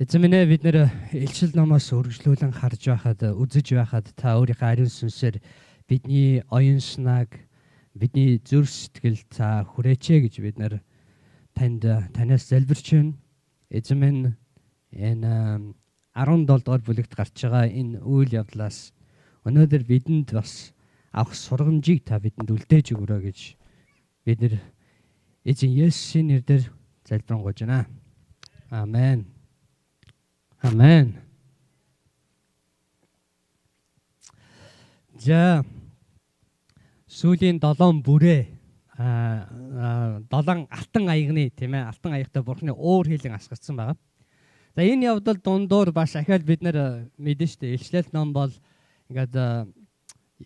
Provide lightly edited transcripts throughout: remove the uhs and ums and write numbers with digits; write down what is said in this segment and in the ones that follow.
Эзэн минь ээ, бид нэр Илчил номоос үргэлжлүүлэн харж байхад, үзэж байхад та өөрийнхөө ариун сүнсээр бидний оюун санааг, бидний зүрх сэтгэл та хүрээч гэж бид нар танд танаас залбирч байна. Эзэн минь, энэ 17 дугаар бүлэгт гарч байгаа энэ үйл явдлаас өнөөдөр бидэнд бас авах сургамжийг та бидэнд үлдээж өгөөрэй гэж бид нар эзэн Есүсийн нэрээр залбирanгуйж байна. Амен. Амен. За, сүүлийн 7 бүрээ 7 алтан аягны, тийм ээ, алтан аягтай Бурхны уур хилэн асгацсан байгаа. За, энэ явдал дундуур бас ахиад бид нэр мэдэн штэ, Илчлэл ном бол ингээд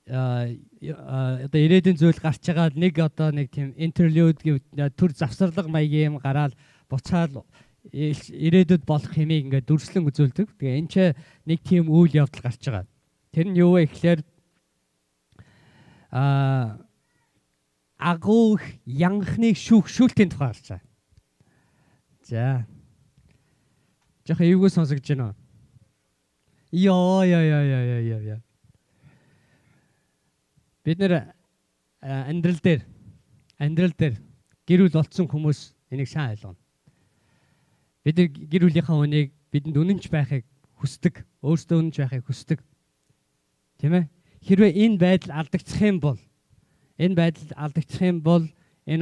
одоо ирээдүйн зүйл гарч байгаа нэг одоо нэг тийм interlude гэв төр завсарлага маягийн юм гараал буцаал ирээдүйд болох хэмийг ингээд дүрслэн үзүүлдэг. Тэгээ энэ ч нэг тийм үйл явдал гарч байгаа. Тэр нь юу вэ гэхээр агуу янхны шүүх шүүлтийн тухай гарч байгаа. За. Жохоо эвгүй сонсогдож байна уу? Йоо ёо ёо ёо ёо ёо. Бид нэр амьдрал дээр гэр бүл болцсон хүмүүс энийг сайн ойлгоно. Бид нар гэр бүлийнхаа үнийг бидэнд үнэнч байхыг хүсдэг, өөрсдөө үнэнч байхыг хүсдэг. Тийм ээ? Хэрвээ энэ байдал алдагдчих юм бол, энэ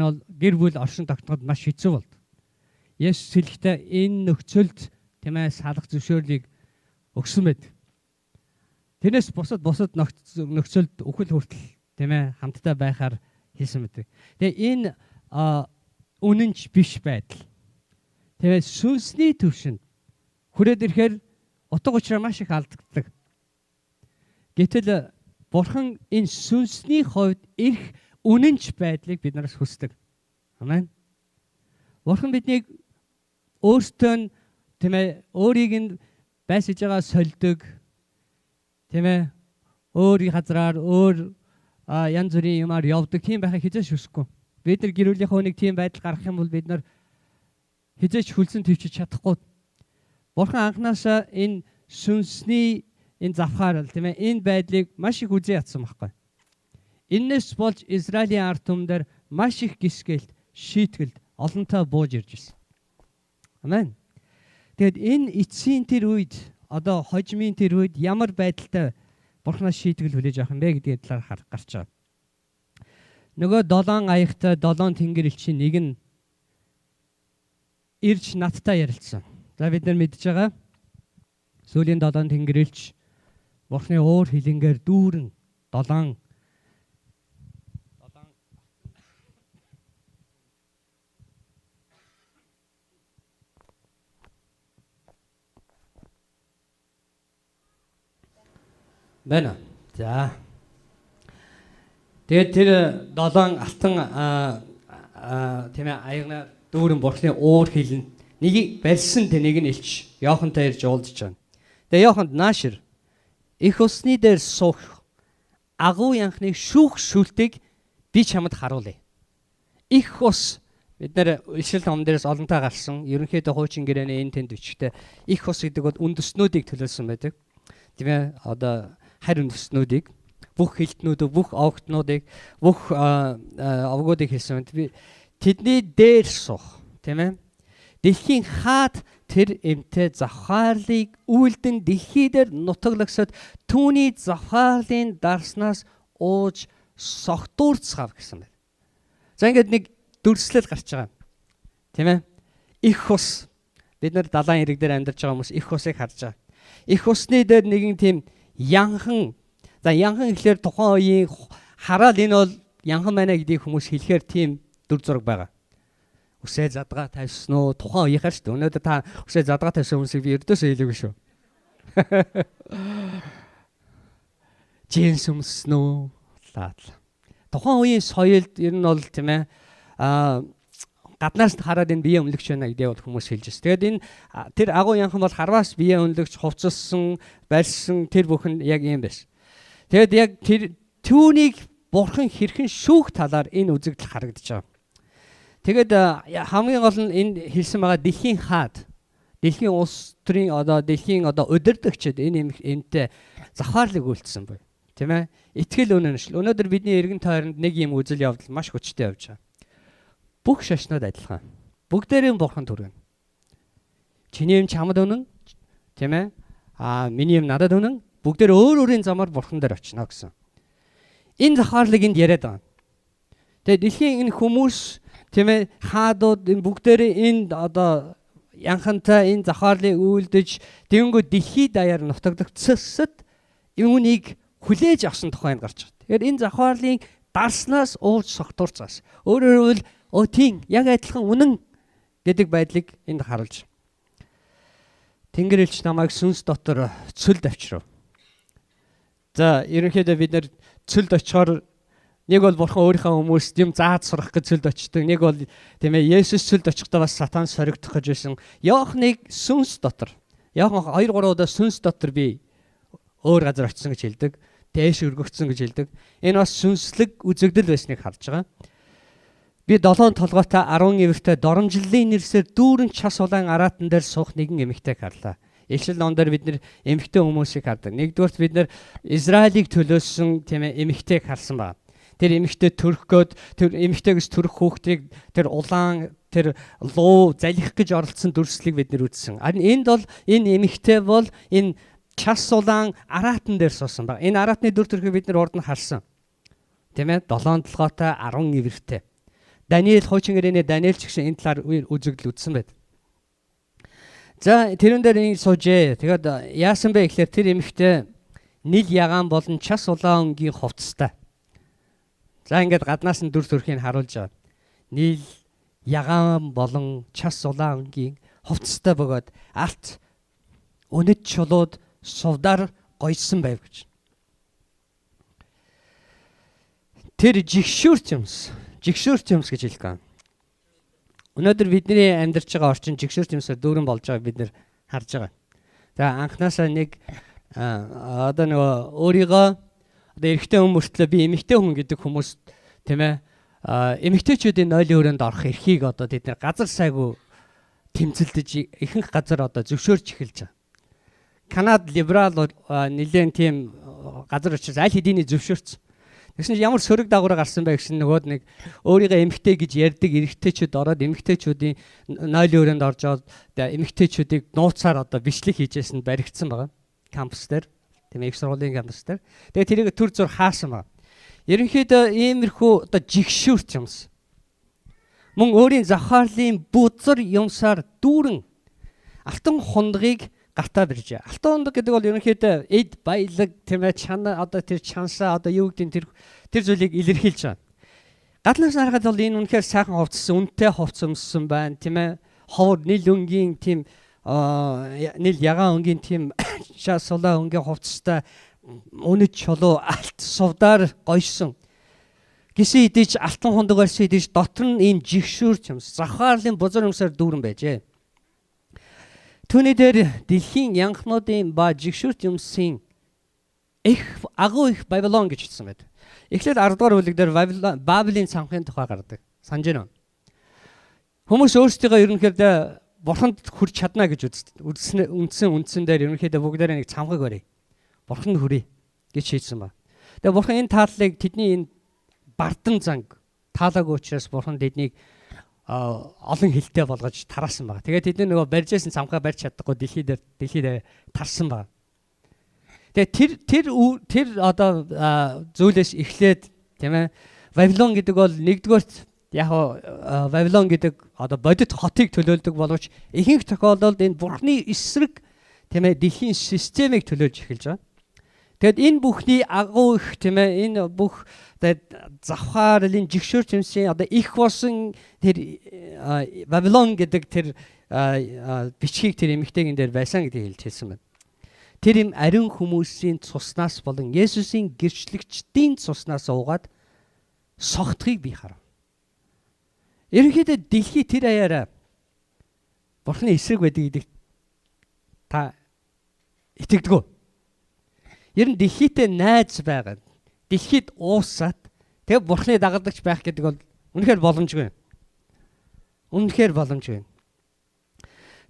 бол гэр бүл оршин тогтноход маш хэцүү болд. Есүс хэлэхдээ энэ нөхцөлд, тийм ээ, салах зөвшөөрлийг өгсөн байд. Тэрнээс бусад нөхцөлд үхэл хүртэл, тийм ээ, хамтдаа байхаар хэлсэн байдаг. Тэгээ энэ үнэнч биш байдал. Тэгээ сүнсний төвшөнд хүрээд ирэхээр утга учираа маш их алдагддаг. Гэтэл Бурхан энэ сүнсний хувьд эрх үнэнч байдлыг бид нараас хүсдэг. Амен. Бурхан биднийг өөртөө нь, тийм ээ, өөрийг нь байсаж байгаа сольдог, тийм ээ, өөр газраар өөр янз бүрийн юмар явдаг тийм байхыг хизээш хүсэхгүй. Бид нар гэр бүлийнхээ нэг тийм байдал гаргах юм бол бид нар хизээч хөлсөн төвчж чадахгүй. Бурхан анхнаасаа энэ сүнсний энэ завхаарал, тийм ээ, энэ байдлыг маш их үзэн ятсан байхгүй. Эннээс болж Израилийн ард түмэн дээр маш их гисгэлт, шийтгэлд олонтаа бууж ирж ирсэн. Амен. Тэгэд энэ эцсийн тэр үед, одоо хожимын тэр үед ямар байдалтай Бурханаас шийтгэл хүлээж авах юм бэ гэдгийн талаар гарч байгаа. Нөгөө 7 аягтай 7 тэнгэр элчийн нэг нь ирж надтай ярилцсан. За, бид нар мэдж байгаа. Сүүлийн 7 тэнгэр элч Бурхны уур хилэнгээр дүүрэн 7 байна. За. Тэгээд тэр 7 алтан тийм ээ, аягна дүүрэн Бурхны уур хилэн нэгийг барьсан тэнийг нь элч Йохантай ирж уулзж байгаа. Тэгээ Йоханд наашир их усны дээр суух агуу янхны шүүх шүүлтийг би чамд харуулъя. Их ус бид нэр Илчил том дээрээс олонтаа гарсан. Ерөнхийдөө хуучин гэрээний энэ тэнд бичгтээ их ус гэдэг бол үндэснүүдийг төлөөлсөн байдаг. Тийм ээ, одоо харь үндэснүүдийг, бүх хилтнүүдийг, бүх овгтнуудыг, бүх овгуудыг хэлсэн. Би тэдний дээр суух, тийм ээ. Дэлхийн хаад тэр эмтэй завхаарлыг үйлдэн дэлхий дээр нутаглагсад түүний завхаарлын дарснаас ууж согтуурцгаав гэсэн байна. За, ингээд нэг дүрслэл гарч байгаа. Тийм ээ. Их ус. Бид нар далайн эрэг дээр амьдарч байгаа хүмүүс их усыг харж байгаа. Их усны дээр нэгэн тийм янхан. За, янхан гэхлээр тухайн үеийн хараал энэ бол янхан байна гэдгийг хүмүүс хэлэхээр тийм дүр зураг байгаа. Үсээ задгаа тавьсан уу? Тухайн үеийнхаар шүү дээ. Өнөөдөр та үсээ задгаа тавьсан хүмүүсийг би ердөөсөө хэлээгүй шүү. Джинс өмссөн үү? Лаатла. Тухайн үеийн соёлд ер нь бол, тийм ээ, гаднаас хараад энэ бие үнэлэгч байна гэдээ бол хүмүүс хэлж байна. Тэгээд энэ тэр агуу янхан бол харваас бие үнэлэгч хувцалсан, барьсан тэр бүхэн яг ийм байсан. Тэгээд яг тэр түүнийг Бурхан хэрхэн шүүх талаар энэ үзэгдэл харагдаж байгаа. Тэгээд хамгийн гол нь энэ хэлсэн байгаа дэлхийн хаад. Дэлхийн улс төрийн одоо дэлхийн одоо удирдагчид энэ эмтэй завхаарлыг үйлдсэн буй. Тийм ээ? Итгэл үнэмшил. Өнөөдөр бидний эргэн тойронд нэг юм үзэл явдал маш хүчтэй явж байгаа. Бүх шашнууд адилхан. Бүгдээрийн бурхан түргэнэ. Чиний юм чамд үнэн, тийм ээ? Аа, миний юм надад үнэн. Бүгдээр өөр өөрийн замаар бурхан дээр очино гэсэн. Энэ завхаарлыг энд яриад байгаа. Тэгээд дэлхийн энэ хүмүүс, тийм ээ, хаадууд энэ бүгдээрээ энэ одоо янхантай энэ завхаарлыг үйлдэж тэгэнгүү дэлхийд даяар нутаглагдсад үүнийг хүлээж авсан тухай гарч байгаа. Тэгэхээр энэ завхаарлын дарснаас ууж согтуурцаас. Өөрөөр хэлбэл тийм яг адилхан үнэн гэдэг байдлыг энд харуулж. Тэнгэр элч намайг сүнс дотор цөлд авчирв. За, ерөнхийдөө бид нэр цөлд очихоор нэг бол бурхан өөрийнхөө хүмүүст юм зааж сурах гэж цөлд очдог. Нэг бол тийм ээ Есүс цөлд очихдоо бас сатан соригдох гэж байсан. Иохныг сүнс дотор. Иохан 2 3 удаа сүнс дотор би өөр газар очисон гэж хэлдэг. Дээш өргөгдсөн гэж хэлдэг. Энэ бас сүнслэг үзэгдэл байсныг харж байгаа. Би 7 толгойтой 10 эвэртэй доромжллын нэрсээр дүүрэн час улаан араатан дээр суух нэгэн эмэгтэйг харлаа. Ишлэл ном дээр бид нэр эмэгтэй хүмүүсийг хардаг. Нэгдүгээрт бид нэр Израилийг төлөөсөн тийм ээ эмэгтэйг харсан байна. Тэр эмэгтэй төрөх гээд тэр эмэгтэйгээс төрөх хүүхдийг тэр улаан тэр луу залхих гэж оролцсон дүрслэлийг бид нэр үзсэн. Харин энд бол энэ эмэгтэй бол энэ час улаан араатан дээр суусан байна. Энэ араатны дүр төрхийг бид нэр урд нь харсан. Тийм ээ 7 толгойтой 10 эвэртэй. Даниэл хуучин гэрээний Даниэл ч гэсэн энэ талаар үзэгдэл үзсэн байт. За, тэрэн дээр ингэ суужээ. Тэгээд яасан бэ гэхээр тэр эмэгтэй нил ягаан болон час улаан өнгийн хувцастай. За, ингээд гаднаас нь дүр төрхийг харуулж байгаа. Нил ягаан болон час улаан өнгийн хувцастай бөгөөд алт үнэт чулууд сувдаар гойсон байв гэж. Тэр жигшүүрч юмс. Жигшүүрч юмс гэж хэлэх юм. Өнөөдөр бидний амьдарч байгаа орчин жигшүүрч юмсаар дүүрэн болж байгааг бид нэр харж байгаа. За, анханасаа нэг одоо нөгөө өөрийгөө одоо эрэгтэй хүн мөртлөө би эмэгтэй хүн гэдэг хүмүүс тийм ээ эмэгтэйчүүдийн нойлын өрөөнд орох эрхийг одоо тэд нэр газар сайгүй тэмцэлдэж ихэнх газар одоо зөвшөөрч эхэлж байгаа. Канад либерал нэлээд тийм газар учраас аль хэдийн зөвшөөрсөн. Тэгсэн чинь ямар сөрөг дагавар гарсан бэ гэсэн нөгөөд нэг өөрийгөө эмэгтэй гэж ярьдаг эрэгтэйчүүд ороод эмэгтэйчүүдийн нойлын өрөөнд орж аваад эмэгтэйчүүдийг нууцаар одоо бичлэг хийжсэн баригдсан байгаа. Кампус дээр. Тийм их сургуулийн кампус дээр. Тэгээ тэрийг төр зур хаасан байгаа. Ерөнхийдөө иймэрхүү одоо жигшүүрч юмс. Мөн өөрийн завхаарлын бузар юмсаар дүүрэн алтан хундгийг гартаа биржээ. Алтан хундаг гэдэг бол ерөнхийдөө эд баялаг тийм ээ чана одоо тэр чансаа одоо юу гэдэг тэр зүйлийг илэрхийлж байгаа. Гаднаас харахад бол энэ үнэхээр сайхан хувцас, үнэтэй хувцас өмссөн байна тийм ээ. Ховор нил өнгийн тийм нил ягаан өнгийн тийм шаа сулаа өнгийн хувцастай үнэт чулуу алт сувдаар гойсон. Гисэн идэж алтан хундаг барьсан идэж дотор нь ийм жигшүүрч юмс, завхаарлын бузар юмсаар дүүрэн байжээ. Түүний дээр дэлхийн янхнуудын ба жигшүүрт юмсын их агуу их Вавилон гэж хэлсэн байдаг. Эхлээд 10 дугаар бүлэг дээр Бабелийн цамхын тухай гардаг. Санаж байна уу? Хүмүүс өөрсдийгөө ерөнхийдөө бурханд хүрч чадна гэж үзсэн үндсэн дээр ерөнхийдөө бүгдээрээ нэг цамхаг барья. Бурханд хүрье гэж хийсэн ба. Тэгээ бурхан энэ тааллыг тэдний энэ бардан занг таалаагүй учраас бурхан тэднийг олон хилтэй болгож тараасан байгаа. Тэгээд тэдний нөгөө барьж байсан цамхаа барьж чадахгүй дэлхий дээр тарсан байгаа. Тэгээд тэр одоо зүйлээс эхлээд тийм ээ Вавилон гэдэг бол нэгдүгээрт яг Вавилон гэдэг одоо бодит хотыг төлөөлдөг боловч ихэнх тохиолдолд энэ бурхны эсрэг тийм ээ дэлхийн системийг төлөөлж эхэлж байгаа. Тэгэд энэ бүхний агуу их тийм ээ энэ бүх завхаарлын жигшүүрч юмсын одоо их болсон тэр Вавилон гэдэг тэр бичгийг тэр эмэгтэйгэн дээр байсан гэдгийг хэлж хэлсэн байна. Тэр им ариун хүмүүсийн цуснаас болон Есүсийн гэрчлэгчдийн цуснаас уугаад согтхыг би харав. Ерөнхийдөө дэлхий тэр аяараа Бурхны эсрэг байдаг гэдэгт та итгэдэг үү? Ер нь дэлхийтэй найз байгаа. Дэлхийд уусаад тэгээ Бурхны дагалдагч байх гэдэг бол үнэхээр боломжгүй. Үнэхээр боломжгүй.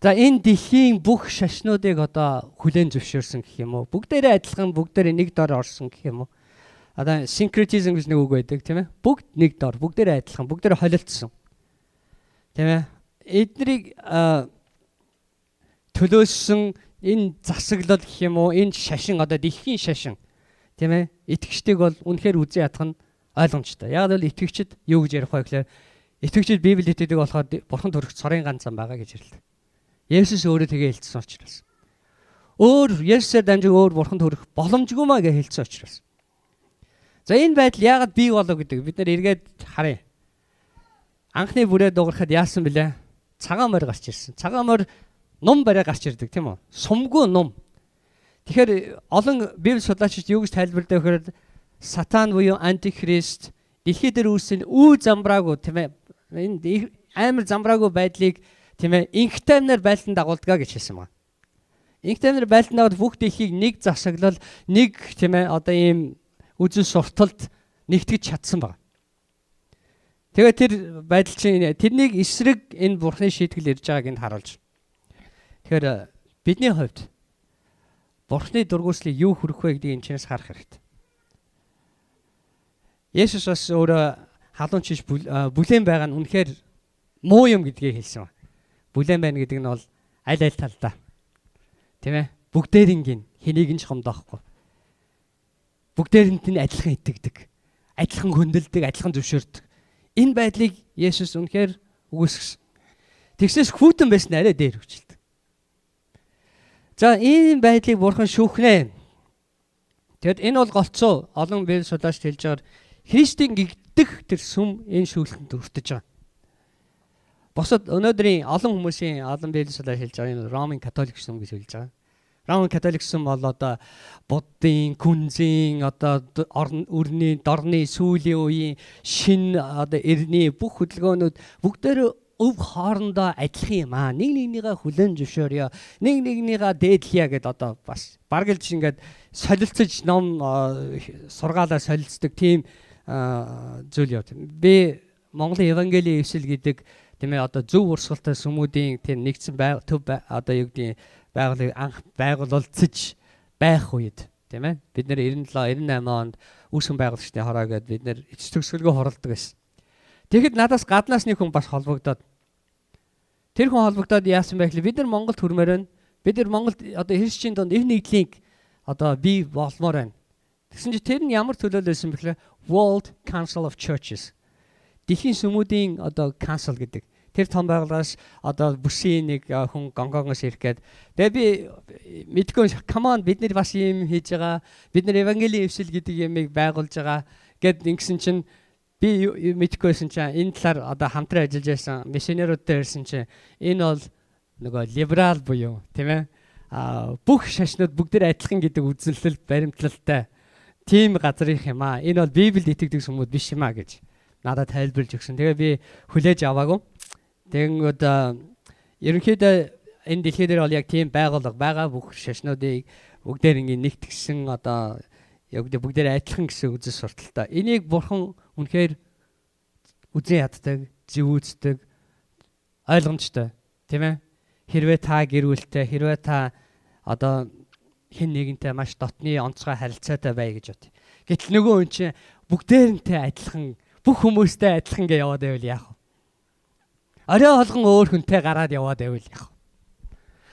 За, энэ дэлхийн бүх шашнуудыг одоо хүлээн зөвшөөрсөн гэх юм уу? Бүгдээрээ адилхан, бүгдээрээ нэг дор орсон гэх юм уу? Одоо syncretism гэж нэг үг байдаг, тийм ээ? Бүгд нэг дор, бүгдээрээ адилхан, бүгдээрээ холилдсон. Тийм ээ? Эднийг төлөөлсөн энэ засаглал гэх юм уу? Энэ шашин, одоо дэлхийн шашин, тийм ээ? Итгэгчдийг бол үнэхээр үзэн ядах нь ойлгомжтой. Яг л итгэгчид юу гэж ярих вэ гэхээр итгэгчид Библиэд итгэдэг болохоор Бурхан төрөх цорын ганц зам байгаа гэж ярьдаг. Есүс өөрөө тэгээ хэлсэн учраас. Өөр Есүсээр дамжин өөр Бурханд хүрэх боломжгүй маа гэж хэлсэн учраас. За, энэ байдал яагаад бий болов гэдэг бид нар эргээд харъя. Анхны бүрээ дуугарахад яасан бэлээ? Цагаан морь гарч ирсэн. Цагаан морь нум бариа гарч ирдэг, тийм үү? Сумгүй нум. Тэгэхээр олон библи судлаачид юу гэж тайлбарладаг гэхээр сатан буюу антихрист дэлхий дээр үүссэн үе замбраагүй, тийм ээ, энэ амар замбраагүй байдлыг, тийм ээ, энх тайвнаар байлдан дагуулдаг гэж хэлсэн байна. Энх тайвнаар байлдан дагуул бүх дэлхийг нэг засаглал, нэг, тийм ээ, одоо ийм үзэл сурталд нэгтгэж чадсан байна. Тэгээд тэр байдал чинь тэрнийг эсрэг энэ Бурхны шийтгэл ирж байгааг энд харуулж. Тэгэхээр бидний хувьд Бурхны дургүйцлийг юу хүрэх вэ гэдгийг энэ чинээс харах хэрэгтэй. Есүс бас өөрөө халуун чиш бүлээн байгаа нь үнэхээр муу юм гэдгийг хэлсэн байна. Бүлээн байна гэдэг нь бол аль аль талдаа. Тийм ээ? Бүгдээрингийн хэнийг нь ч хомдоохгүй. Бүгдээрэнд нь адилхан итгэдэг. Адилхан хөндлөдөг, адилхан зөвшөөрдөг. Энэ байдлыг Есүс үнэхээр үгүйсгэсэн. Тэгсээс хүйтэн байсан арай дээр хүчлээ. За, ийм байдлыг Бурхан шүүхнэ. Тэгэд энэ бол голцоо олон библи судлаач хэлж байгаа Христийн гэгдэх тэр сүм энэ шүүлтэнд өртөж байгаа. Бусад өнөөдрийн олон хүмүүсийн, олон библи судлаач хэлж байгаа энэ Ромын католик сүм гэж хэлж байгаа. Ромын католик сүм бол одоо Буддын, Күнзийн, одоо өрний, дорны, сүүлийн үеийн, шин одоо эртний бүх хөдөлгөөнүүд бүгдээр өв хоорондоо адилхан юм аа. Нэг нэгнийгээ хүлээн зөвшөөрье. Нэг нэгнийгээ дээдлэе гэд одоо бас бараг л ингээд солилцож, ном сургаалаа солилцдог тийм зүйл явд. Би Монголын Евангелийн эвсэл гэдэг, тийм ээ, одоо зөв урсгалтай сүмүүдийн тийм нэгдсэн төв, одоо юу гэдгийг, байгууллагыг анх байгуулалцаж байх үед, тийм ээ, бид нэр 97 98 онд үүсгэн байгуулагчдын хороо гэдээ бид нэр эц төгсгөлгөө хуралдаг байсан. Тэгэхэд надаас гаднаас нэг хүн бас холбогдоод, тэр хүн холбогдоод яасан бэ гэхэл бид нар Монголд хүрмээр байна. Бид нар Монголд одоо христчийн дунд эв нэгдлийг одоо бий болмоор байна. Тэгсэн чинь тэр нь ямар төлөөлөл байсан бэ гэхэл World Council of Churches. Дэлхийн сүмүүдийн одоо council гэдэг. Тэр том байгууллагаас одоо бүсийн нэг хүн Гонконгоос ирэх гээд. Тэгээ би мэдгүй, come on, бид нар бас ийм хийж байгаа. Бид нар Евангелийн эвсэл гэдэг юмыг байгуулж байгаа гэд ингэсэн чинь би мэдэхгүй байсан чинь энэ талаар одоо хамтран ажиллаж байсан миссионеруудтай ирсэн чинь энэ бол нөгөө либерал буюу, тийм ээ, бүх шашнууд бүгд адилхан гэдэг үзэлэл баримтлалтай тийм газрынх юм аа. Энэ бол Библиэд итгэдэг сүмүүд биш юм аа гэж надад тайлбарлаж өгсөн. Тэгээ би хүлээж аваагүй. Тэгэнгүүт ерөнхийдөө энэ дэлхий дээр бол яг тийм байгууллага байгаа, бүх шашнуудыг бүгдээр ингэ нэгтгсэн, одоо яг бүгдээр адилхан гэсэн үзэл сурталтай. Энийг Бурхан үнэхээр үзэн яддаг, зэвүүцдэг, ойлгомжтой, тийм ээ? Хэрвээ та гэр бүлтэй, хэрвээ та одоо хэн нэгэнтэй маш дотны онцгой харилцаатай бай гэж бод. Гэтэл нөгөө хүн чинь бүгдээрэнтэй адилхан, бүх хүмүүстэй адилхан гэж яваад байвал яах вэ? Орой болгон өөр хүнтэй гараад яваад байвал яах вэ?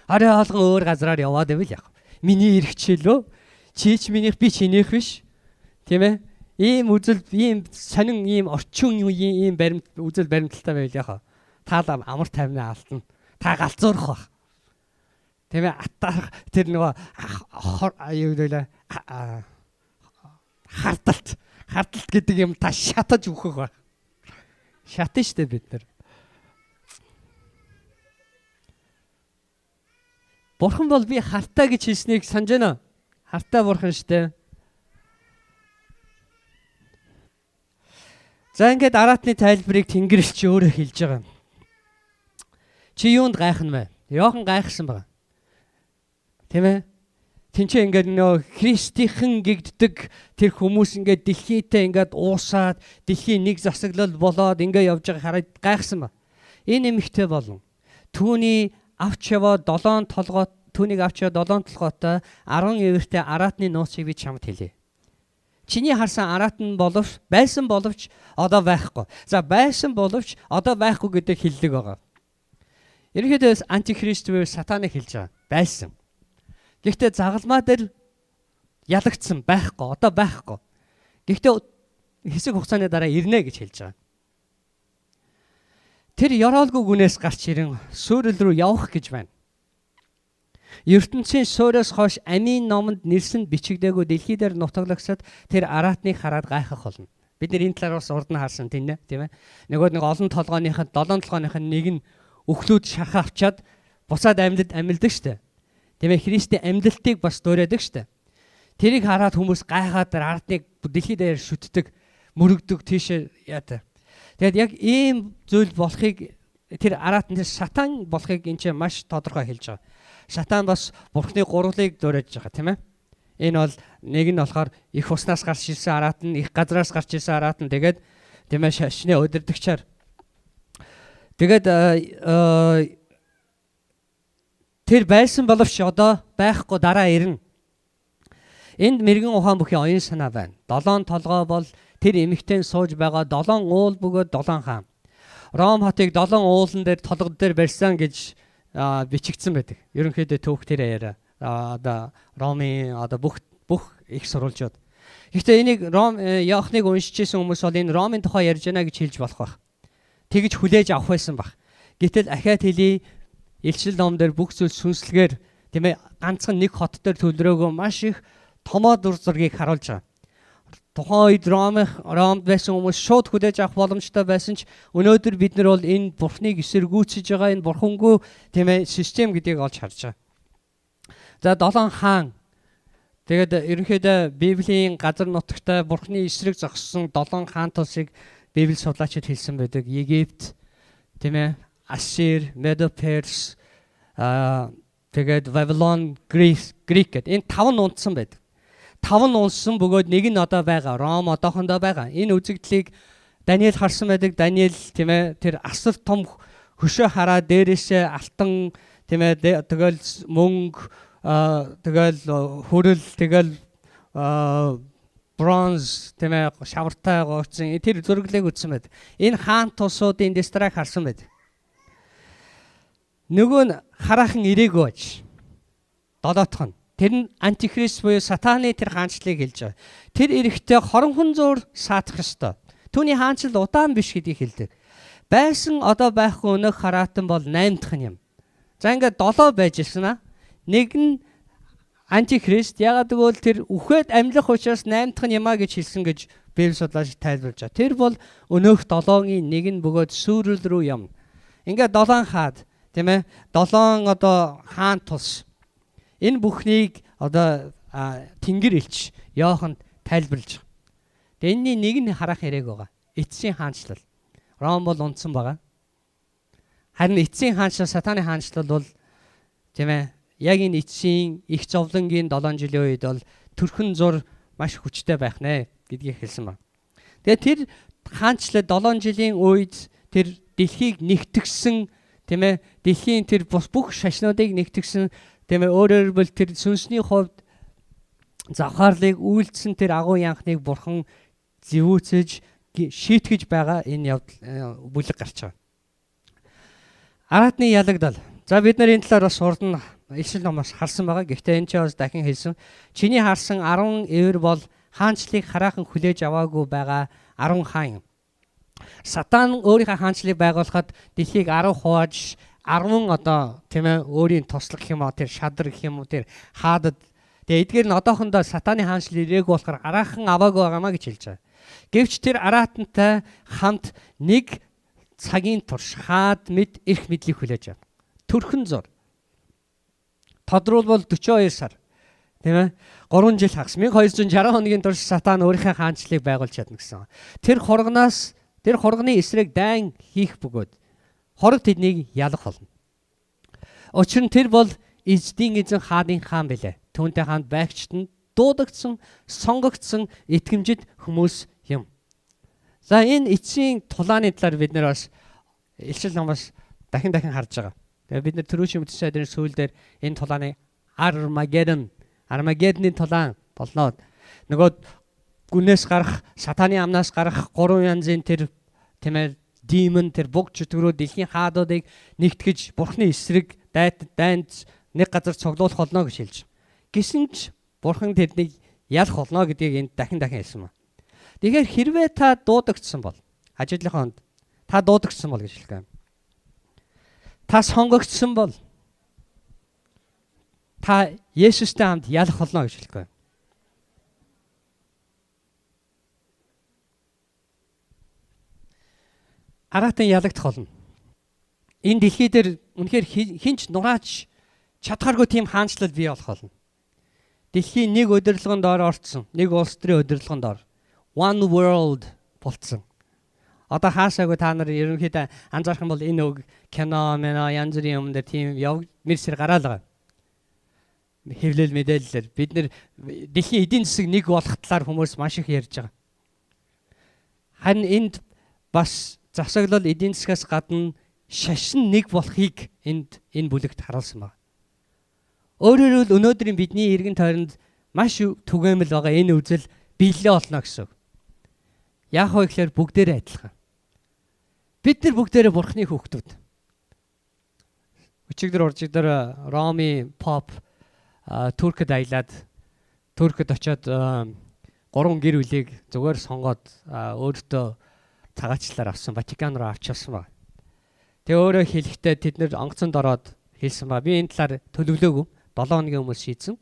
Орой болгон өөр газраар яваад байвал яах вэ? Миний эрх чилөө. Чи ч минийх, би чинийх биш. Тийм ээ? Ийм үзэл, ийм сонин, ийм орчин үеийн ийм баримт үзэл баримталтай байвал яах вэ? Та л амар тайвнаа алдна. Та галзуурах байх. Тийм ээ, атаарх тэр нөгөө юу гэдэг лээ, хардалт хардалт гэдэг юм та шатаж өөхөх байх. Шатна штэ бид нар. Бурхан бол би хартай гэж хэлснийг санаж байна уу? Хартай бурхан штэ. За, ингээд араатны тайлбарыг Тэнгэрлэгч өөрөө хэлж байгаа юм. Чи юунд гайхна вэ? Йохан гайхсан байгаа. Тийм ээ? Тинчээ ингээд нөө Христийнхэн гэгддэг тэр хүмүүс ингээд дэлхийдээ ингээд уусаад, дэлхийн нэг засаглал болоод ингээд явж байгаа хараад гайхсан ба. Энэ эмэгтэй болон түүний авч яваа 7 толгой түүнийг авч яваа 7 толгойтой 10 эвэртэй араатны нууцыг би чамд хэлье. Чиний харсан араат нь боловч байсан боловч одоо байхгүй. За байсан боловч одоо байхгүй гэдэг хэллэг байгаа. Ерөнхийдөө антихрист буюу сатаныг хэлж байгаа. Байсан. Гэхдээ загалмаа дээр ялагдсан байхгүй, одоо байхгүй. Гэхдээ хэсэг хугацааны дараа ирнэ гэж хэлж байгаа. Тэр ёроолгүй гүнээс гарч ирэн суурил рүү явах гэж байна. ертөнцийн сууриас хойш амийн номонд нэрсэн бичигдээгүй дэлхий дээр нутаглагсад тэр араатныг хараад гайхах болно. Бид нэр энэ талаар бас урд нь харсан тийм ээ, тийм ээ. Нөгөө нэг олон толгойных нь 7 толгойных нь нэг нь өхлүүд шархаа авчаад буцаад амьлдаг штэ. Тийм ээ, Христийн амьдлтыг бас дуурайдаг штэ. Тэрийг хараад хүмүүс гайхаад аратныг дэлхий дээр шүтдэг, мөрөгдөг тийшээ яатай. Тэгээд яг ийм зүйл болохыг тэр араат нь сатан болохыг энэ чинь маш тодорхой хэлж байгаа. Сатан бас бурхны гурвлыг дуурайж байгаа, тийм ээ. Энэ бол нэг нь болохоор их уснаас гарч ирсэн араат нь, их газраас гарч ирсэн араат нь, тэгээд тийм ээ шашны удирдагчаар. Тэгээд тэр байсан боловч одоо байхгүй, дараа ирнэ. Энд мэрэгэн ухаан бүхий оюун санаа байна. 7 толгой бол тэр эмэгтэй сууж байгаа 7 уул бөгөөд 7 хаан. Ром хотыг 7 уулан дээр толгод дээр барьсан гэж бичигдсэн байдаг. Ерөнхийдөө түүх тэр яриа. Одоо Ромын одоо бүх их сурвалжууд. Гэхдээ энийг Ром Иохныг уншиж исэн хүмүүс бол энэ Ромын тухай ярьж байна гэж хэлж болох байх. Тэгж хүлээж авах байсан баг. Гэтэл ахиад хэлий, Илчил ном дээр бүх зүйл сүнслэгээр, тийм ээ, ганцхан нэг хот дээр төвлөрөөгөө маш их томоо дүр зургийг харуулж байгаа. Тухайн үед Ромд байсан хүмүүс шууд хүлээж авах боломжтой байсан ч өнөөдөр бид нар бол энэ бурхныг эсэргүүцэж байгаа энэ бурхангүй, тийм ээ, систем гэдгийг олж харж байгаа. За 7 хаан. Тэгээд ерөнхийдөө Библийн газар нутагтай бурхны эсрэг зогссон 7 хаан тулсыг Библи судлаачид хэлсэн байдаг. Египт, тийм ээ, Ассир, Медо-Перс, тэгээд Вавилон, Грек гэдэг энэ 5 нь унтсан байдаг. 5 нь унсан бөгөөд нэг нь одоо байгаа. Ром одоохондоо байгаа. Энэ үзэгдлийг Даниэл харсан байдаг. Даниэл, тийм ээ, тэр асар том хөшөө хараа дээрээсээ алтан, тийм ээ, тэгэл мөнгө, тэгэл хүрэл, тэгэл бронз, тийм ээ, шавартай гоцсон тэр зөраглыг үзсэн байд. Энэ хаан тусуудын дистрак харсан байд. Нөгөө нь хараахан ирээгүй аж. Долоотх нь. Тэр нь антихрист буюу сатаны тэр хаанчлалыг хэлж байгаа. Тэр эрэхтэй хоронхон зуур саатах ёстой. Түүний хаанчлал удаан биш гэдгийг хэлдэг. Байсан одоо байхгүй өнөөх хараатан бол 8 дахь нь юм. За ингээд 7 байж ирсэн аа. Нэг нь антихрист, ягаад гэвэл тэр үхээд амьлах учраас 8 дахь нь юмаа гэж хэлсэн гэж Библи судлаач тайлбарлаж байгаа. Тэр бол өнөөх 7-ын нэг нь бөгөөд сүрэл рүү юм. Ингээд 7 хаад, тийм ээ, 7 одоо хаан тус. Энэ бүхнийг одоо Тэнгэр элч Иоханд тайлбарлаж байгаа. Тэгээ энэний нэг нь харах хэрэг байгаа. Эцсийн хаанчлал. Ром бол унтсан байгаа. Харин эцсийн хаанчлал, сатаны хаанчлал бол, тийм ээ, яг энэ эцсийн их зовлонгийн 7 жилийн үед бол төрхөн зур маш хүчтэй байх нэ гэдгийг хэлсэн байна. Тэгээ тэр хаанчлал 7 жилийн үед тэр дэлхийг нэгтгсэн, тийм ээ, дэлхийн тэр бүх шашнуудыг нэгтгсэн, тийм ээ, өөрөөр хэлбэл тэр сүнсний хувьд завхаарлыг үйлдсэн тэр агуу янхныг бурхан зэвүүцэж шийтгэж байгаа энэ явдал бүлэг гарч байгаа. Араатны ялагдал. За бид нар энэ талаар бас урд нь Илшил номоос харсан байгаа. Гэхдээ энэ ч бас дахин хэлсэн. Чиний харсан 10 эвэр бол хаанчлалыг хараахан хүлээж аваагүй байгаа 10 хаан юм. Сатан өөрийнхөө хаанчлалыг байгуулахад дэлхийг 10 хувааж 10 одоо, тийм ээ, өөрийн туслах юм уу, тэр шадар гэх юм уу, тэр хаадад. Тэгээ эдгээр нь одоохондоо сатаны хаанчлал ирээгүй болохоор араахан аваагүй байгаамаа гэж хэлж байгаа. Гэвч тэр араатантай хамт нэг цагийн турш хаад мэд эрх мэдлийг хүлээж авна. Төрхөн зур. Тодруулбал 42 сар. Тийм ээ. 3 жил хагас 1260 хоногийн турш сатан өөрийнхөө хаанчлалыг байгуулж чадна гэсэн. Тэр хурганаас тэр хурганы эсрэг дайн хийх бөгөөд хорог тэднийг ялах болно. Учир нь тэр бол эздийн эзэн, хаадын хаан билээ. Түүнтэй хамт байгчд нь дуудагдсан, сонгогдсон итгэмжит хүмүүс юм. За энэ эцсийн тулааны талаар бид нэр бас Илчил номоос дахин дахин харж байгаа. Тэгээ бид нар түрүүчийн бүтэн сайдын сүүл дээр энэ тулааны Армагеддоны тулаан болно. Нөгөө гүнээс гарах, сатаны амнаас гарах гурван янзын тэр, тийм ээ, demon, тэр буг чөтгөрөө дэлхийн хаадуудыг нэгтгэж Бурхны эсрэг дайнд нэг газар цуглуулах болно гэж хэлж. Гэсэн ч Бурхан тэднийг ялах болно гэдгийг энд дахин дахин хэлсэн ба. Тэгэхээр хэрвээ та дуудагдсан бол, ажиглахын хонд та дуудагдсан бол гэж хэлэх юм. Та сонгогдсон бол та Есүстэй хамт ялах болно гэж хэлэх юм. Аратан ялагдах болно. Энэ дэлхий дээр үнэхээр хинч нурааж чадхааргүй тийм хаанчлал бий болох болно. Дэлхийн нэг удирдлагын доор орцсон. Нэг улс төрийн удирдлагын доор. One world болцсон. Одоо хаашаагүй та нар ерөнхийдөө анзаарах юм бол энэ үг кино, мэно янз бүрийн юм дээр тийм мэрсэр гараал байгаа. Хэвлэл мэдээлэлээр бид нэр дэлхийн эдийн засаг нэг болох талаар хүмүүс маш их ярьж байгаа. Харин энд бас засаглал эдийн засгаас гадна шашин нэг болохыг энд энэ бүлэгт харуулсан байна. Өөрөөр хэлбэл өнөөдрийн бидний эргэн тойронд маш түгээмэл байгаа энэ үзэл биелэлээ олно гэсэн үг. Яг вэ гэхээр бүгдээрээ адилхан. Бид нар бүгдээрээ Бурхны хүүхдүүд. Өчигдөр уржигдөр Ромын поп Туркд аялаад Туркд очиод 3 гэр бүлийг зүгээр сонгоод өөртөө цагаачлалаар авсан, Ватикан руу авч явсан ба. Тэгээ өөрөө хэлэхдээ тэд нэр онгоцонд ороод хэлсэн ба. Би энэ талаар төлөвлөөгүй. 7 хоногийн өмнө шийдсэн.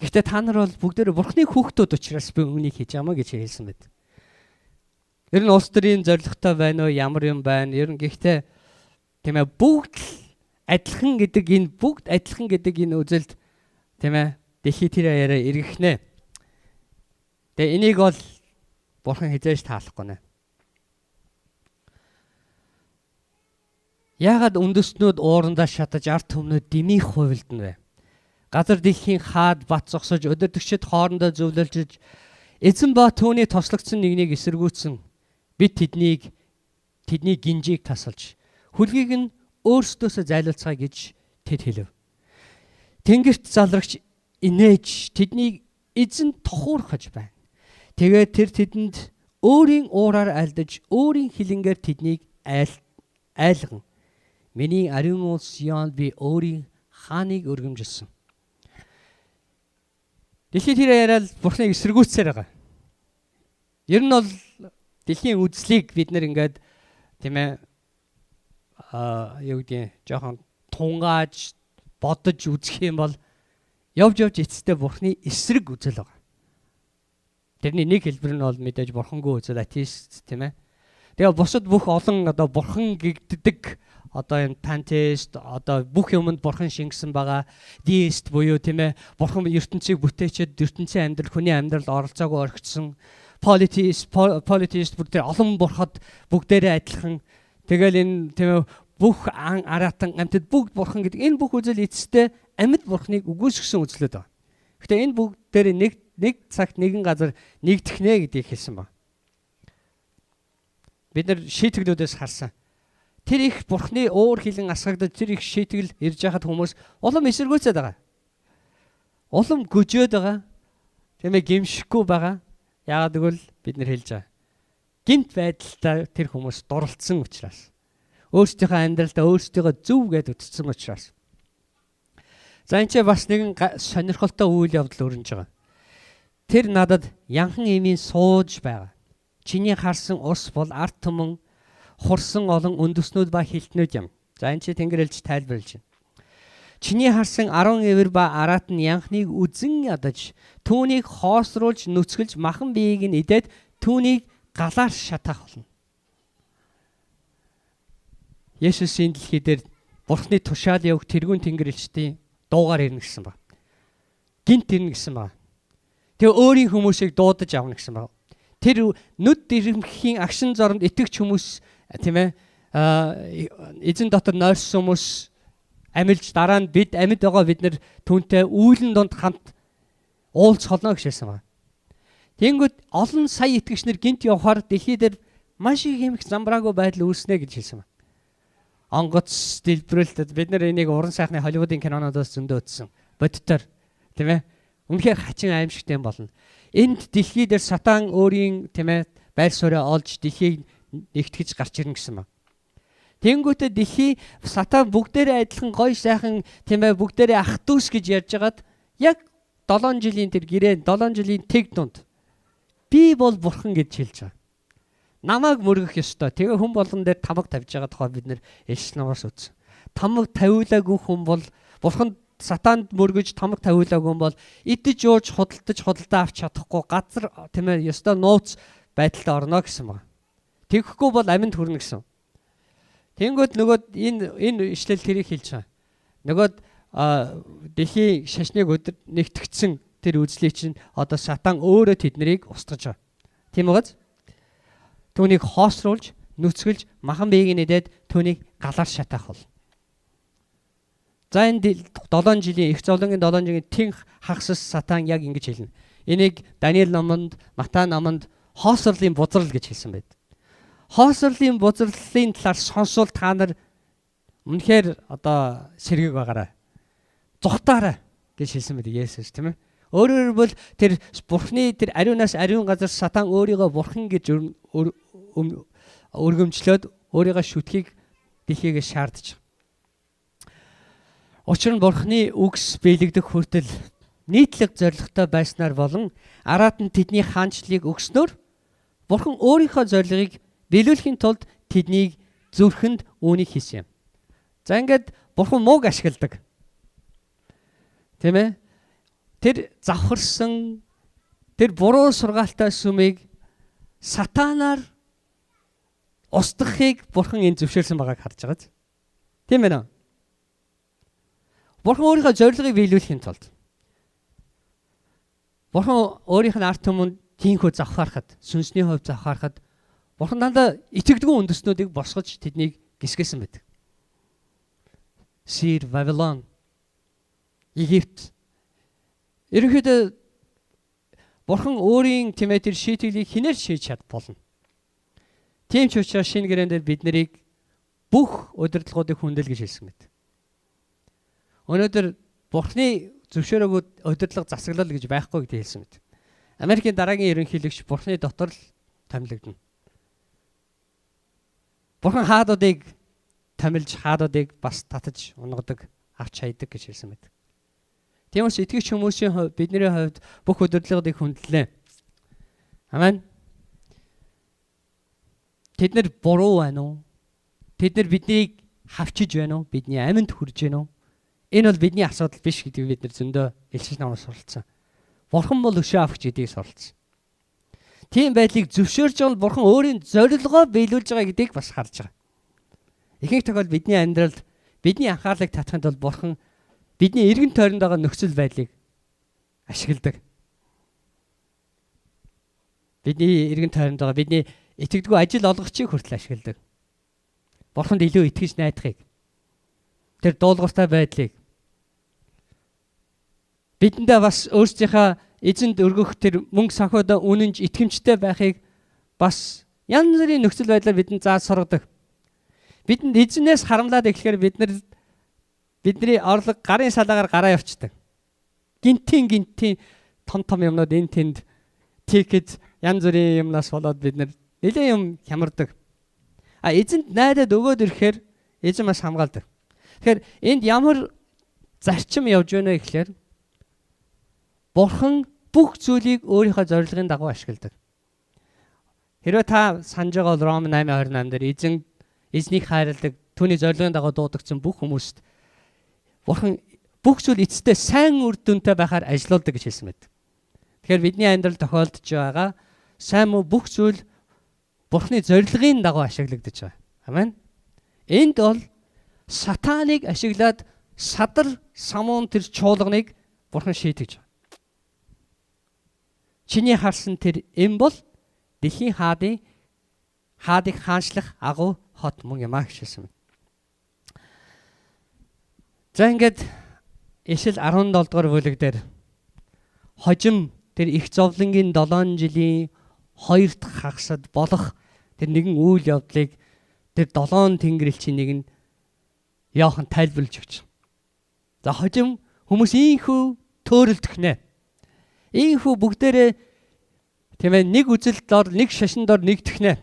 Гэхдээ та нар бол бүгдээрээ Бурхны хүүхдүүд учраас би үүнийг хийж байгаа маа гэж хэлсэн байт. Ер нь улс төрийн зорилготой байна уу, ямар юм байна? Ер нь гэхдээ тийм ээ бүгд л адилхан гэдэг энэ бүгд адилхан гэдэг энэ үзэлд тийм ээ дэлхий тэр яриа эргэх нэ. Тэгээ энийг бол Бурхан хизээж таалахгүй нэ. Яагаад үндэстнүүд уурандаа шатаж ард түмнүүд дэмий хувилдана вэ? Газар дэлхийн хаад бат зогсож өдөртөгчд хоорондоо зөвлөлжиж эзэн ба түүний тослогдсон нэгнийг эсэргүүцсэн. Бид тэднийг тэдний гинжийг тасалж хүлгийг нь өөрсдөөсөө зайлуулцгаая гэж тэд хэлв. Тэнгэрт залрагч инээж тэднийг эзэн тохуурхаж байна. Тэгээд тэр тэдэнд өөрийн уураар альдаж өөрийн хилэнгээр тэднийг айлган. Миний ариун улс Сионд би өөрийн хааныг өргөмжилсөн. Дэлхийн тэр яриад Бурхныг эсэргүүцсээр байгаа. Ер нь бол дэлхийн үзлийг бид нэр ингээд тийм ээ юу гэдгийг жоохон тунгааж бодож үзэх юм бол явж явж эцэстээ Бурхны эсрэг үзэл байгаа. Тэрний нэг хэлбэр нь бол мэдээж бурхангүй үзэл, атеист, тийм ээ. Тэгээ бусад бүх олон одоо бурхан гэгддэг одоо юм пантеист, одоо бүх юмд бурхан шингэсэн байгаа деист буюу тийм ээ бурхан ертөнцийг бүтээчээд ертөнцийн амьдрал хүний амьдралд оролцоогүй орхисон, политеист бүр тэр олон бурхад бүгдээрээ адилхан. Тэгэл энэ тийм ээ бүх аратан амьтад бүгд бурхан гэдэг энэ бүх үзэл эцэстээ амьд бурхныг үгүйсгэсэн үзлүүд байна. Гэхдээ энэ бүгдээрээ нэг цагт нэгэн газар нэгдэх нэ гэдгийг хэлсэн ба. Бид нар шийтгэлүүдээс харсан. Тэр их бурхны уур хилэн асгагдаж тэр их шийтгэл ирж байхад хүмүүс улам эсэргүүцээд байгаа. Улам гөжөөд байгаа. Тийм ээ гимшихгүй байгаа. Яагаад гэвэл бид нар хэлж байгаа. Гэмт байдалтай тэр хүмүүс дурлцсан учраас. Өөрсдийнхөө амьдралдаа өөрсдийгөө зөв гэдээ үтцсэн учраас. За энэ ч бас нэгэн сонирхолтой үйл явдал өрнөж байгаа. Тэр надад янхан эмийн сууж байгаа. Чиний харсан ус бол ард түмэн хурсан олон үндэснүүд ба хилтнүүд юм. За энэ чи Тэнгэр элч тайлбарлаж байна. Чиний харсан 10 эвэр ба араат нь янхныг үзен ядаж түүнийг хоосруулж нүцгэлж махан биеийг нь идээд түүнийг галаар шатаах болно. Есүс энэ дэлхий дээр Бурхны тушаал явах тэргүүн Тэнгэр элчдийн дуугаар ирнэ гэсэн ба. Гинт ирнэ гэсэн ба. Тэгээ өөрийн хүмүүсийг дуудаж авна гэсэн ба. Тэр нүд дэрэмхийн агшин зоронд итгэгч хүмүүс тийм ээ эзэн дотор нойрсон хүмүүс амилж дараа нь бид амьд байгаа бид нэр түүнтэй үүлэн дунд хамт уулзах болно гэж хэлсэн ба. Тэнгүүд олон сая итгэгч нар гинт явхаар дэлхий дээр маш их юм их замбраагүй байдал үүснэ гэж хэлсэн ба. Онгоц дэлбэрэлт бид нар энийг уран сайхны Холливуудын кинонуудаас зөндөө үзсэн. Бодтоор тийм ээ. Үнэхээр хачин аимшигтай юм болно. Энд дэлхий дээр сатан өөрийн тийм ээ байр сууриа олж дэлхийг нэгтгэж гарч ирнэ гэсэн ба. Тэнгүүтээ дэлхий сатан бүгдээрээ адилхан гоё сайхан тийм ээ бүгдээрээ ах дүүс гэж ярьж хагаад яг 7 жилийн тэр гэрээ 7 жилийн тэг дунд би бол бурхан гэж хэлж байгаа. Намайг мөргөх ёстой. Тэгээ хүн болгон дээр тамга тавьж байгаа тухай бид нэр Элч намаас үзсэн. Тамга тавиулаагүй хүн бол бурхан сатанд мөргөж тамга тавиулаагүй хүн бол идэж ууж худалдаж худалдаа авч чадахгүй газар тийм ээ ёстой нууц байдалд орно гэсэн баг. Тэгэхгүй бол аминд хүрнэ гэсэн. Тэнгүүд нөгөө энэ ишлэл тэрийг хэлж байгаа. Нөгөөд дэлхийн шашныг өдөр нэгтгэгдсэн тэр үзлийг чинь одоо сатан өөрөө тэднийг устгаж байгаа. Тийм үгээс түүнийг хоосруулж, нүцгэлж, махан биеийг нэдээд түүнийг галаар шатаах бол. За энэ 7 жилийн их зовлонгийн 7 жилийн тэнх хагас сатан яг ингэж хэлнэ. Энийг Даниэл номонд, Матай номонд хоосрлын бузрал гэж хэлсэн байд. Хоосрлын бузралын талаар сонсвол та нар үнэхээр одоо сэргийг байгаарай. Зүхтаарай гэж хэлсэн байдаг Есүс тийм ээ. Өөрөөр хэлбэл тэр бурхны тэр ариунаас ариун газар сатан өөрийгөө бурхан гэж өргөмжлөөд өөрийгөө шүтхийг дэлхийгээ шаардж. Учир нь бурхны үгс биелэгдэх хүртэл нийтлэг зоригтой байснаар болон араат нь тэдний хаанчлалыг өгснөөр бурхан өөрийнхөө зорилгыг биелүүлэхийн тулд тэднийг зүрхэнд үүнийг хийсэн юм. За ингээд бурхан мууг ашигладаг. Тийм ээ? Тэр завхарсан тэр буруу сургаалтай сүмийг сатанаар устгахыг бурхан энэ зөвшөөрсөн байгааг харж байгаа биз? Тийм ээ нөө? Бурхан өөрийнхөө зорилгыг биелүүлэхийн тулд бурхан өөрийнх нь ард түмэнд тийхүү завхаархад, сүнсний хувьд завхаархад бурхан дандаа итгэдэггүй үндэстнүүдийг босгож тэднийг гисгэсэн байдаг. Сир, Вавилон, Египт. Ерөнхийдөө бурхан өөрийн тийм ээ тэр шийтгэлийг хинээр шийдэж чад болно. Тийм ч учраас шинэ гэрээн дээр бид нарыг бүх удирдлагуудыг хүндэл гэж хэлсэн мэт. Өнөөдөр бурхны зөвшөөрөөгүй удирдлага засаглал гэж байхгүй гэдгийг хэлсэн мэт. Америкийн дараагийн ерөнхийлөгч бурхны дотор л томилогдоно. Бурхан хаадуудыг томилж, хаадуудыг бас татаж унгадаг, авч хайдаг гэж хэлсэн мэт. Тийм учраас итгэгч хүмүүсийн хувьд бидний хувьд бүх удирдлагыг хүндлээ. Амен. Тэд нар буруу байна уу? Тэд нар биднийг хавчиж байна уу? Бидний аминд хүрж байна уу? Энэ бол бидний асуудал биш гэдгийг бид нар зөндөө элчил намаас суралцсан. Бурхан бол өшөө авахч гэдгийг суралцсан. Тийм байдлыг зөвшөөрч байгаа бол бурхан өөрийн зорилгоо биелүүлж байгаа гэдгийг бас харж байгаа. Ихэнх тохиолдолд бидний амьдралд бидний анхаарлыг татахын тулд бурхан бидний эргэн тойронд байгаа нөхцөл байдлыг ашигладаг. Бидний эргэн тойронд байгаа бидний итгэдэггүй ажил олгогчийг хүртэл ашигладаг. Бурханд илүү итгэж найдахыг, тэр дуулууртай байдлыг, бидэндээ бас өөрсдийнхөө эзэнд өргөх тэр мөнгө санхүүдээ үнэнж итгэмжтэй байхыг бас янз бүрийн нөхцөл байдлаар бидэнд зааж сургадаг. Бидэнд эзнээс харамлаад эхлэхээр бид нар бидний орлого гарын салаагаар гараа явцдаг. Гинтийн том том юмнууд энэ тэнд тикет янз бүрийн юмнаас болоод бид нар нэлээд юм хямардаг. А эзэнд найдаад өгөөд ирэхээр эзэн бас хамгаалдаг. Тэгэхээр энд ямар зарчим явж байна вэ гэхээр бурхан бүх зүйлийг өөрийнхөө зорилгын дагуу ашигладаг. Хэрвээ та санаж байгаа бол Ром 8:28 дээр эзэн эзнийг хайрладаг, түүний зорилгын дагуу дуудагдсан бүх хүмүүст бурхан бүх зүйл эцэстээ сайн үр дүнтэй байхаар ажилуулдаг гэж хэлсэн байдаг. Тэгэхээр бидний амьдрал тохиолдож байгаа сайн муу бүх зүйл бурханы зорилгын дагуу ашиглагдаж байгаа. Амен. Энд бол сатаныг ашиглаад садар самуун тэр чуулганыг бурхан шийтгэж байгаа. Чиний харсан тэр эм бол дэлхийн хаадыг хаанчлах агуу хот мөн юм а гэж хэлсэн. За ингээд Ишил 17 дугаар бүлэг дээр хожим тэр их зовлонгийн 7 жилийн хоёр дахь хагасад болох тэр нэгэн үйл явдлыг тэр 7 тэнгэрлэгчийн нэг нь Иохан тайлбарлаж өгч. За хожим хүмүүс ийхүү төөрөлдөх нэ. Ийхүү бүгдээрээ тийм ээ нэг үзэл дор, нэг шашин дор нэгдэх нэ.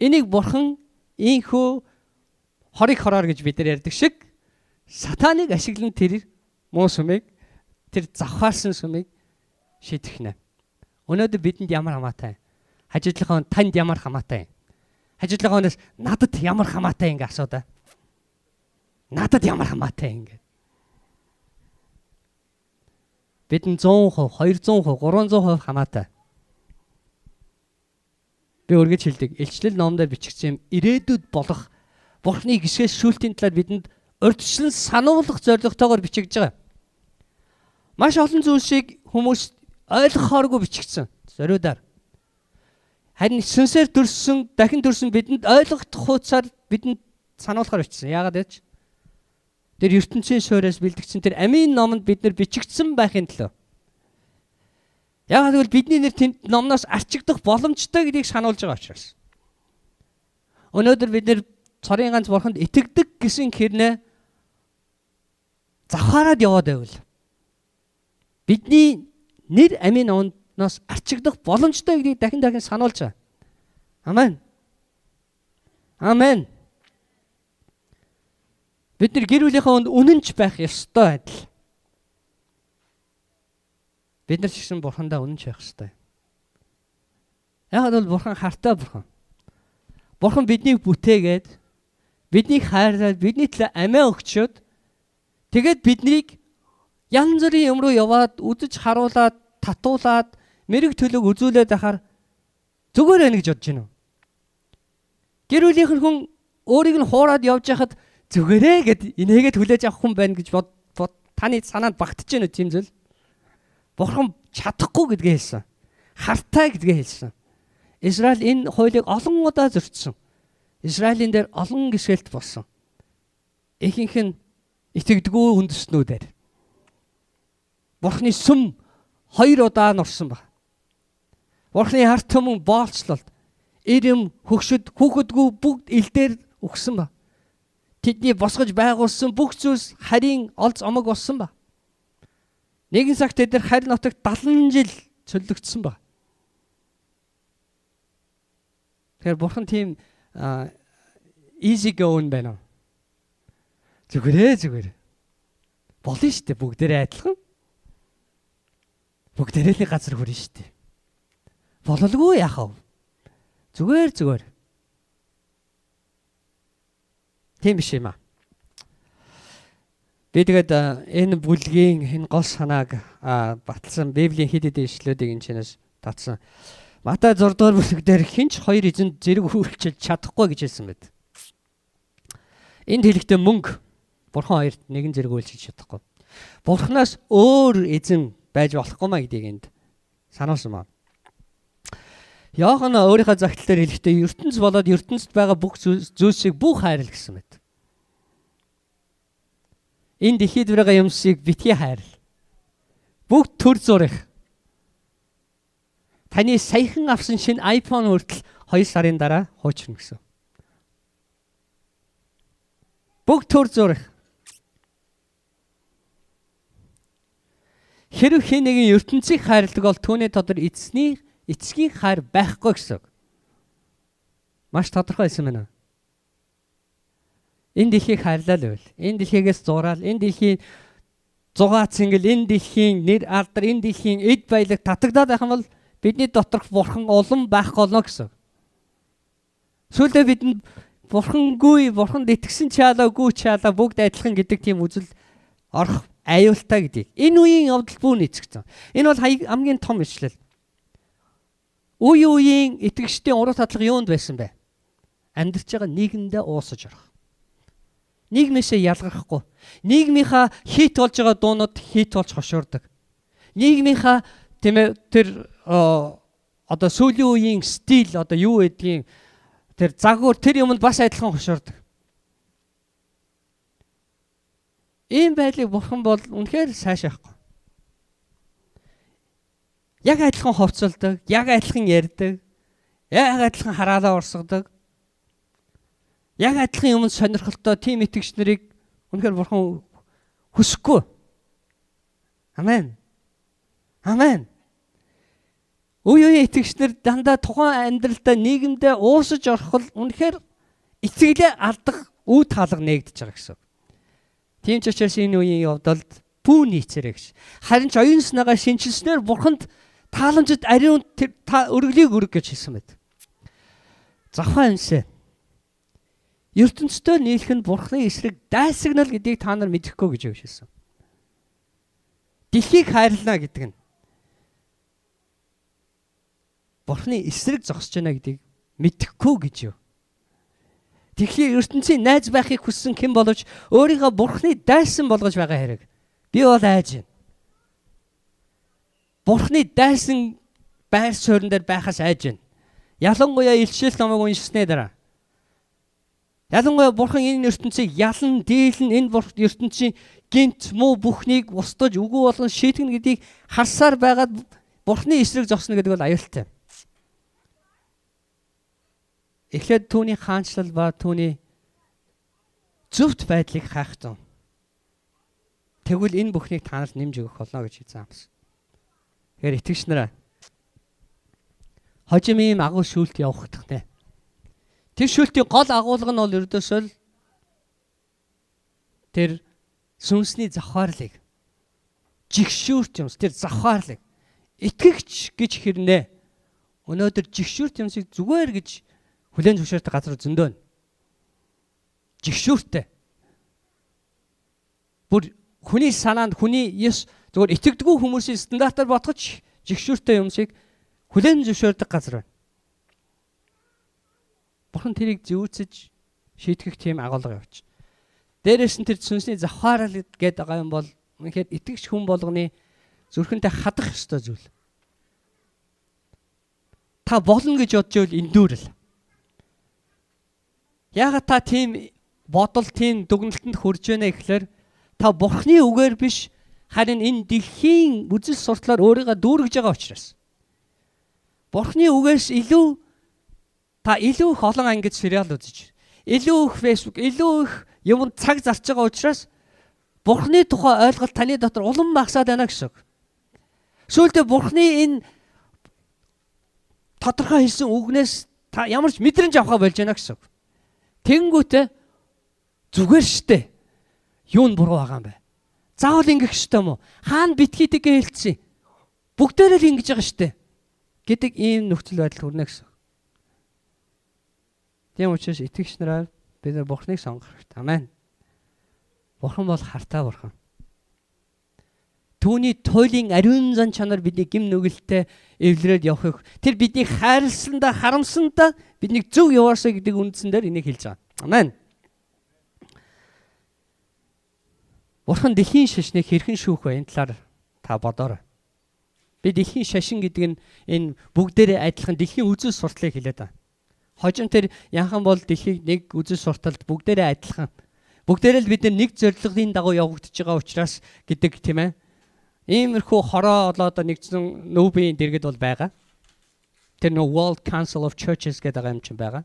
Энийг бурхан ийхүү хориг хороор гэж бид нар ярьдаг шиг сатаныг ашиглан тэр муу сүмийг, тэр завхаарсан сүмийг шийдэх нэ. Өнөөдөр бидэнд ямар хамаатай? Хажуудлынхаа танд ямар хамаатай? Хажуудлынхаа хүнээс надад ямар хамаатай ингэ асуудаа. Надад ямар хамаатай ингэ. Бидэнд 100%, 200%, 300% хамаатай. Би өргөж хэлдэг. Илчлэл номдоор бичигдсэн юм ирээдүйд болох Бурхны гисгээс шүүлтийн талаар бидэнд урьдчилан сануулгах зорилготойгоор бичигдэж байгаа. Маш олон зүйлсийг хүмүүс ойлгохооргүй бичигдсэн. Зориудаар. Харин сүнсээр төрсөн, дахин төрсөн бидэнд ойлгох хууцаар бидэнд сануулахар бичсэн. Яагаад вэ? Тэр ертөнцийн суурьаас бэлтгэсэн тэр амийн номонд бид нар бичигдсэн байхын төлөө. Яагаад гэвэл бидний нэр тэнд номноос арчигдах боломжтой гэдгийг сануулж байгаа учраас. Өнөөдөр бид нар цорын ганц бурханд итгэдэг гэсэн хэрнээ завхаарад яваад байвал бидний нэр амийн номноос арчигдах боломжтой гэдгийг дахин дахин сануулж байгаа. Амен. Амен. Бид нар гэр бүлийнхээ хүнд үнэнч байх ёстой адил. Бид нар ч гэсэн бурхандаа үнэнч байх ёстой. Яг бол бурхан хартай бурхан. Бурхан биднийг бүтээгээд, биднийг хайрлаад, бидний төлөө амиа өгчөөд тэгээд биднийг янз бүрийн юм руу яваад үзэж харуулад, татуулаад, мэрэг төлөг үзүүлээд байхаар зүгээр байна гэж бодож байна уу? Гэр бүлийнх нь хүн өөрийг нь хуураад явж байхад зүгээрээ гэд инээгээд хүлээж авах хүн байна гэж бод таны санаанд багтж байна уу тийм зүйл? Бурхан чадахгүй гэдгээ хэлсэн. Хартай гэдгээ хэлсэн. Израиль энэ хуулийг олон удаа зөрчсөн. Израилийн дээр олон гисгэлт болсон. Ихэнх нь итгэдэггүй үндэстнүүдээр. Бурханы сүм 2 удаа нурсан баг. Бурханы харт түмэн боолчлолт, ирэм, хөгшөд, хүүхэдгүй бүгд ил дээр үхсэн ба. Тэдний босгож байгуулсан бүх зүйлс харийн олз омог болсон ба. Нэгэн цагт тэд нар харь нутагт 70 жил цөллөгдсөн ба. Тэгэхээр бурхан тийм easy going байна уу? Зүгээрээ зүгээр. Болно шүү дээ, бүгдээрээ адилхан. Бүгдээрээ л газар хүрнэ шүү дээ. Бололгүй яах вэ? Зүгээр зүгээр. Тийм биш юм аа. Би тэгээд энэ бүлгийн энэ гол санааг баталсан Библийн хэд хэдэн ишлүүдийг энэ чинээс татсан. Матай 6 дугаар бүлэг дээр хинч хоёр эзэнд зэрэг үйлчилж чадахгүй гэж хэлсэн байд. Энд хэлэхдээ мөнгө бурхан хоёрт нэгэн зэрэг үйлчилж чадахгүй. Бурханаас өөр эзэн байж болохгүй маа гэдгийг энд сануулсан маа. Иохан өөрийнхөө загтал дээр хэлэхдээ ертөнц болоод ертөнцид байгаа бүх зүйлсийг бүх хайрл гэсэн байд. Энэ дэлхийд байгаа юмсыг битгий хайрл. Бүгд төр зурих. Таны саяхан авсан шинэ iPhone хүртэл 2 сарын дараа хуучирна гэсэн. Бүгд төр зурих. Хэрв хэн нэгэн ертөнцийг хайрладаг бол түүний дотор эцсний эцгийн хайр байхгүй гэсэн. Маш тодорхой хэлсэн байна. Энэ дэлхийг хайрлаа л байвал, энэ дэлхийгээс зураал, энэ дэлхийн зугаа цэнгэл, энэ дэлхийн нэр алдар, энэ дэлхийн эд баялаг татагдаад байх юм бол бидний доторх бурхан улам байхгүй болно гэсэн. Сүүлдээ бидэнд бурхангүй, бурханд итгэсэн чалаагүй чалаа бүгд адилхан гэдэг тийм үзэл орох аюултай гэдгийг. Энэ үеийн явдал бүү нийцгдсэн. Энэ бол хамгийн том ишлэл. Үе үеийн итгэгчдийн уруу татлага юунд байсан бэ? Амьдарч байгаа нийгэмдээ уусаж орох. Нийгмээсээ ялгархгүй. Нийгмийнхаа хит болж байгаа дуунууд хит болж хошуурдаг. Нийгмийнхаа тийм ээ тэр одоо сүүлийн үеийн стил одоо юу гэдгийг тэр загвар тэр юмд бас адилхан хошуурдаг. Ийм байдлыг бурхан бол үнэхээр сайшаахгүй. Яг адилхан хувцалдаг, яг адилхан ярьдаг, яг адилхан хараалаа урсгадаг. Яг адилхан юмд сонирхолтой тийм итгэгч нарыг Үнэхээр Бурхан хүсэхгүй. Амен. Амен. Үе үеийн итгэгч нар дандаа тухайн амьдралдаа нийгэмдээ уусаж орох л үнэхээр итгэлээ алдах үе таалга нээгдэж байгаа гэсэн. Тийм ч учраас энэ үеийн явдалд бүү нийцээрэй гэж. Харин ч оюун санаагаа шинчилснээр Бурханд тааламжид ариун та өргөлийг өрг гэж хэлсэн байт. Завхаа юмсэ. ертөнцтэй нийлэх нь Бурхны эсрэг дайсагнал гэдгийг та нар мэдэхгүй гэж хэлсэн. Дэлхийг хайрлана гэдэг нь Бурхны эсрэг зогсож байна гэдгийг мэдэхгүй гэж юу. Тэгэхээр ертөнцийн найз байхыг хүссэн хэн боловч өөрийгөө Бурхны дайсан болгож байгаа хэрэг. Би бол айж байна. Бурхны дайсан байр суурин дээр байхаас айж байна. Ялангуяа илчил номыг уншсны дараа. Ялангуяа Бурхан энэ ертөнцийг ялан, дийлэн энэ ертөнцийн гинт муу бүхнийг устгаж үгүй болгон шийтгэнэ гэдгийг харсаар байгаад Бурхны эсрэг зогсно гэдэг бол аюултай. Эхлээд түүний хаанчлал ба түүний зөвхт байдлыг хайх зам. Тэгвэл энэ бүхнийг та нарт нэмж өгөх болно гэж хэлсэн амс. Тэгэхээр итгэгч нараа хожим ийм агуу шүүлт явах гэх нэ. Тэр шүүлтийн гол агуулга нь бол ердөөсөө л тэр сүнсний завхаарлыг жигшүүрт юмс тэр завхаарлыг итгэгч гэж хэрнээ өнөөдөр жигшүүрт юмсыг зүгээр гэж хүлээн зөвшөөртэй газар зөндөө нь. Жигшүүртэй. Бүр хүний санаанд хүний ёс зүгээр итгэдэггүй хүмүүсийн стандартаар бодгоч жигшүүртэй юмсыг хүлээн зөвшөөрдөг газар байна. Бурхан тэрийг зүүцэж шийтгэх тийм агуулга явууч. Дээрээс нь тэр сүнсний завхаарал гэдэг байгаа юм бол үнэхээр итгэгч хүн болгоны зүрхэнтэй хадах ёстой зүйл. Та болно гэж бодож байвал эндүүрэл. Яагаад та тийм бодол, тийм дүгнэлтэнд хүрж байна гэхээр та Бурхны үгээр биш харин энэ дэлхийн үзэл суртлаар өөрийгөө дүүргэж байгаа учраас. Бурхны үгээс илүү та илүү их олон ангид сериал үзэж, илүү их Facebook, илүү их юмд цаг зарч байгаа учраас Бурхны тухай ойлголт таны дотор улам багасаад байна гэсэн үг. Сүүлдээ Бурхны энэ тодорхой хэлсэн үгнээс та ямар ч мэдрэмж авахаа болж байна гэсэн үг. Тэнгүүтээ зүгээр штэ. Юу нь буруу байгаа юм бэ? Заавал ингэх ёстой юм уу? Хаана битгий тэгэ хэлсэн? Бүгдээрээ л ингэж байгаа штэ. Гэдэг ийм нөхцөл байдал хүрнэ гэсэн. Тийм учраас итгэгч нараа бид нар Бурхныг сонгох хэрэгтэй. Амен. Бурхан бол хартай Бурхан. Түүний туйлын ариун зан чанар бидний гим нүгэлтэй эвлэрээд явахыг тэр бидний хайрласандаа харамсандаа биднийг зөв яваасаа гэдэг үндсэн дээр энийг хэлж байгаа. Амен. Бурхан дэлхийн шашныг хэрхэн шүүх вэ? Энэ талаар та бодоорой. Би дэлхийн шашин гэдэг нь энэ бүгдээрээ адилхан дэлхийн үзэл суртлыг хэлээд байна. Хожим тэр янхан бол дэлхийг нэг үзэл сурталд бүгдээрээ адилхан. Бүгдээрээ л бид нэг зорилгын дагуу явагдаж байгаа учраас гэдэг тийм ээ. Иймэрхүү хороо олоод нэгдсэн нүүбийн дэргэд бол байгаа. Тэр нөө World Council of Churches гэдэг юм чинь байгаа.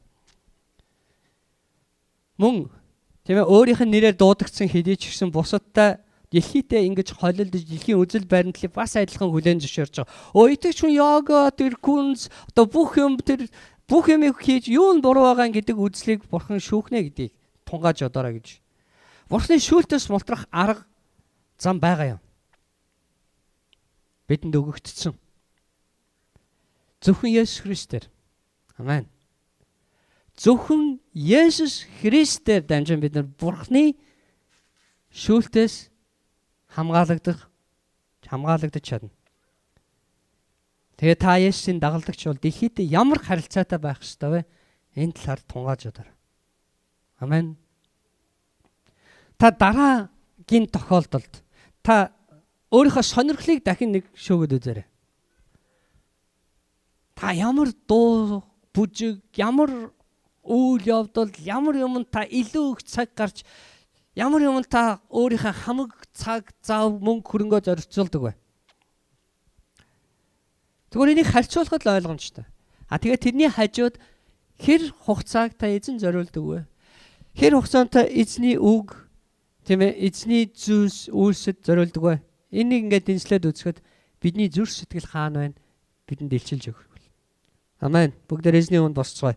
Мөн тийм ээ өөрийнх нь нэрээр дуудагдсан хэдий ч гэсэн бусадтай дэлхийдээ ингэж холилдож дэлхийн үзэл баримтлалыг бас адилхан хүлээн зөвшөөрч байгаа. Өө итгэж хүн йога тэр күнс одоо бүх юм тэр бүх юмыг хийж юу нь буруу байгаа гэдэг үзлийг бурхан шүүхнэ гэдгийг тунгааж бодоорой гэж. Бурханы шүүлтээс мултрах арга зам байгаа юм. Бидэнд өгөгдсөн. Зөвхөн Есүс Христээр. Амен. Зөвхөн Есүс Христээр дамжин бид нар Бурханы шүүлтээс хамгаалагдах чадна. Тэгээ та Есүсийн дагалдагч бол дэлхийд ямар харилцаатай байх ёстой вэ? Энэ талаар тунгааж бодоорой. Амен. Та дараагийн тохиолдолд та өөрийнхөө сонирхлыг дахин нэг шөөгöd үзээрэй. Та ямар дуу, бүжиг, ямар үйл явдал, ямар юмд та илүү их цаг гарч, ямар юмд та өөрийнхөө хамаг цаг, зав, мөнгө хөрөнгөө зорицуулдаг вэ? Тэгвэр энийг харьцуулахад л ойлгомжтой. А тэгээ тэрний хажууд хэр хугацааг та эзэн зориулдаг вэ? Хэр хугацаанд та эзний үг, Тийм ээ, эзний зүйлс үйлсэд зориулдаг вэ? Энийг ингээд дэнслээд үзэхэд бидний зүрх сэтгэл хаана байна? Бидэнд илчилж өгөх. Амен. Бүгдээр эзний өмнө босцгоё.